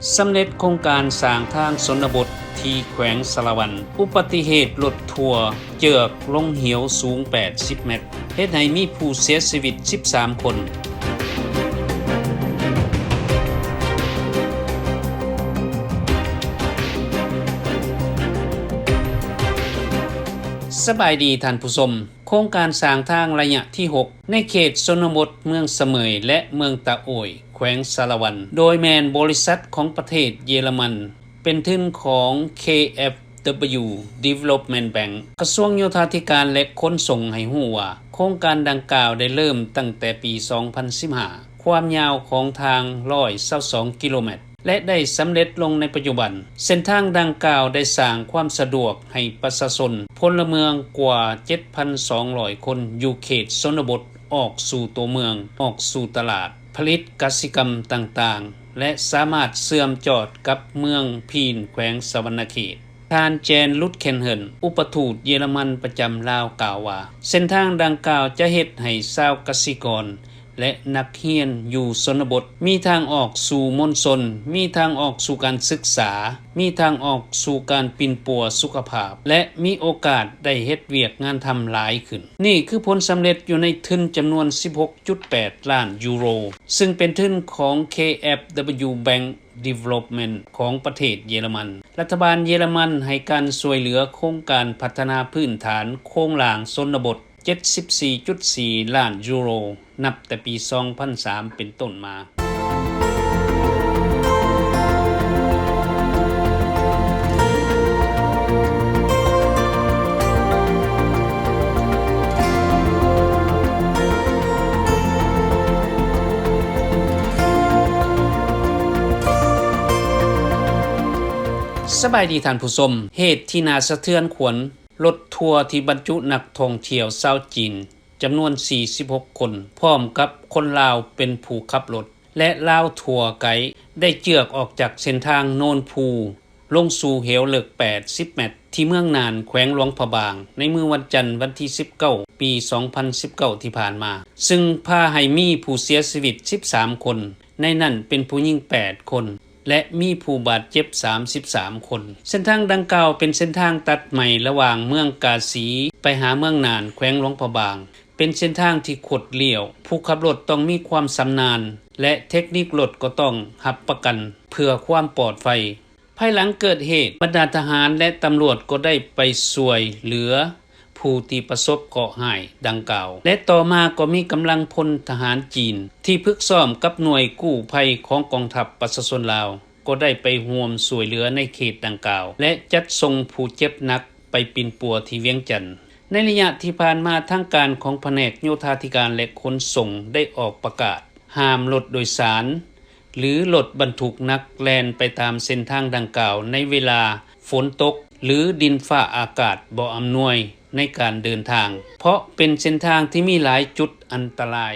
ສຳເລັດໂຄງການສ້າງທາງຊົນນະບົດທີ່ແຂວງສາລະວັນ, ອຸບັດຕິເຫດລົດທົວເຈື່ອກລົງເຫວສູງແປດສິບແມັດ ເຮັດໃຫ້ມີຜູ້ເສຍຊີວິດສິບສາມຄົນ. ສະບາຍດີທ່ານຜູ້ຊົມ. ໂຄງການສ້າງທາງໄລຍະທີຫົກ ໃນເຂດຊົນນະບົດເມືອງສະເໝີຍ ແລະ ເມືອງຕາໂອ້ຍ ແຂວງສາລະວັນ ໂດຍແມ່ນບໍລິສັດຂອງປະເທດເຢຍລະມັນ ເປັນທຶນຂອງ ເຄ ເອັຟ ດັບເບິນຢູ ດີເວລອບເມັນ ແບັງ ກະຊວງໂຍທາທິການ ແລະ ຂົນສົ່ງ ໃຫ້ຮູ້ວ່າ ໂຄງການດັ່ງກ່າວໄດ້ເລີ່ມຕັ້ງແຕ່ປີສອງພັນສິບຫ້າ ຄວາມຍາວຂອງທາງຮ້ອຍຊາວສອງກິໂລແມັດ ແລະ ໄດ້ສຳເລັດລົງໃນປັດຈຸບັນ. ເສັ້ນທາງດັ່ງກ່າວໄດ້ສ້າງຄວາມສະດວກໃຫ້ປະຊາຊົນພົນລະເມືອງກວ່າເຈັດພັນສອງຮ້ອຍຄົນ ຢູ່ເຂດຊົນນະບົດ ອອກສູ່ຕົວເມືອງ, ອອກສູ່ຕະຫຼາດ, ຜະລິດກະສິກຳຕ່າງໆ ແລະ ສາມາດເຊື່ອມຈອດກັບເມືອງພີນ ແຂວງສະຫວັນນະເຂດ. ທ່ານ ແຈນ ລຸດແຄນເຮີນ ອຸປະທູດເຢຍລະມັນປະຈຳລາວ ກ່າວວ່າ ເສັ້ນທາງດັ່ງກ່າວຈະເຮັດໃຫ້ຊາວກະສິກອນ ແລະ ນັກຮຽນຢູ່ຊົນນະບົດ ມີທາງອອກສູ່ມວນຊົນ, ມີທາງອອກສູ່ການສຶກສາ, ມີທາງອອກສູ່ການປິ່ນປົວສຸຂະພາບ ແລະ ມີໂອກາດໄດ້ເຮັດວຽກງານທຳຫຼາຍຂຶ້ນ. ນີ້ຄືຜົນສຳເລັດຢູ່ໃນທຶນຈຳນວນສິບຫົກຈຸດແປດລ້ານຢູໂຣ ຊຶ່ງເປັນທຶນຂອງ ເຄ ເອັຟ ດັບເບິນຢູ ແບັງ ດີເວລອບເມັນ ຂອງປະເທດເຢຍລະມັນ. ລັດຖະບານເຢຍລະມັນໃຫ້ການຊ່ວຍເຫຼືອໂຄງການພັດທະນາພື້ນຖານໂຄງລ່າງຊົນນະບົດ ເຈັດສິບສີ່ຈຸດສີ່ລ້ານຢູໂຣ ນັບແຕ່ປີສອງພັນສາມເປັນຕົ້ນມາ. ສະບາຍດີທ່ານຜູ້ຊົມ. ເຫດທີ່ໜ້າສະເທືອນຂວັນ, ລົດທົວທີ່ບັນຈຸນັກທ່ອງທ່ຽວຊາວຈີນ ຈຳນວນສີ່ສິບຫົກຄົນ ພ້ອມກັບຄົນລາວເປັນຜູ້ຂັບລົດ ແລະ ລາວທົວໄກ ໄດ້ເຈື່ອກອອກຈາກເສັ້ນທາງໂນນພູ ລົງສູ່ເຫວເລິກແປດສິບແມັດ ທີ່ເມືອງນ່ານ ແຂວງຫຼວງພະບາງ ໃນມື້ວັນຈັນ ວັນທີສິບເກົ້າ ປີສອງພັນສິບເກົ້າ ທີ່ຜ່ານມາ, ຊຶ່ງພາໃຫ້ມີຜູ້ເສຍຊີວິດສິບສາມຄົນ, ໃນນັ້ນເປັນຜູ້ຍິງແປດຄົນ ແລະ ມີຜູ້ບາດເຈັບສາມສິບສາມຄົນ. ເສັ້ນທາງດັ່ງກ່າວເປັນເສັ້ນທາງຕັດໃໝ່ລະຫວ່າງເມືອງກາສີໄປຫາເມືອງນ່ານ ແຂວງຫຼວງພະບາງ, ເປັນເສັ້ນທາງທີ່ຄົດລ້ຽວ, ຜູ້ຂັບລົດຕ້ອງມີຄວາມຊຳນານ ແລະ ເທັກນິກລົດກໍຕ້ອງຮັບປະກັນເພື່ອຄວາມປອດໄພ. ພາຍຫຼັງເກີດເຫດ, ບັນດາທະຫານ ແລະ ຕຳຫຼວດກໍໄດ້ໄປຊ່ວຍເຫຼືອ ຜູ້ທີ່ປະສົບເຄາະຮ້າຍດັ່ງກ່າວ ແລະ ຕໍ່ມາກໍມີກຳລັງພົນທະຫານຈີນ ທີ່ຝຶກຊ້ອມກັບໜ່ວຍກູ້ໄພຂອງກອງທັບປະຊາຊົນລາວ ກໍໄດ້ໄປຮ່ວມຊ່ວຍເຫຼືອໃນເຂດດັ່ງກ່າວ ແລະ ຈັດສົ່ງຜູ້ເຈັບໜັກໄປປິ່ນປົວທີ່ວຽງຈັນ. ໃນໄລຍະທີ່ຜ່ານມາ, ທາງການຂອງພະແນກໂຍທາທິການ ແລະ ຂົນສົ່ງ ໄດ້ອອກປະກາດຫ້າມລົດໂດຍສານ ຫຼື ລົດບັນທຸກໜັກແລ່ນໄປຕາມເສັ້ນທາງດັ່ງກ່າວໃນເວລາຝົນຕົກ ຫຼື ດິນຟ້າອາກາດບໍ່ອຳນວຍໃນການເດີນທາງ, ເພາະເປັນເສັ້ນທາງທີ່ມີຫຼາຍຈຸດອັນຕະລາຍ.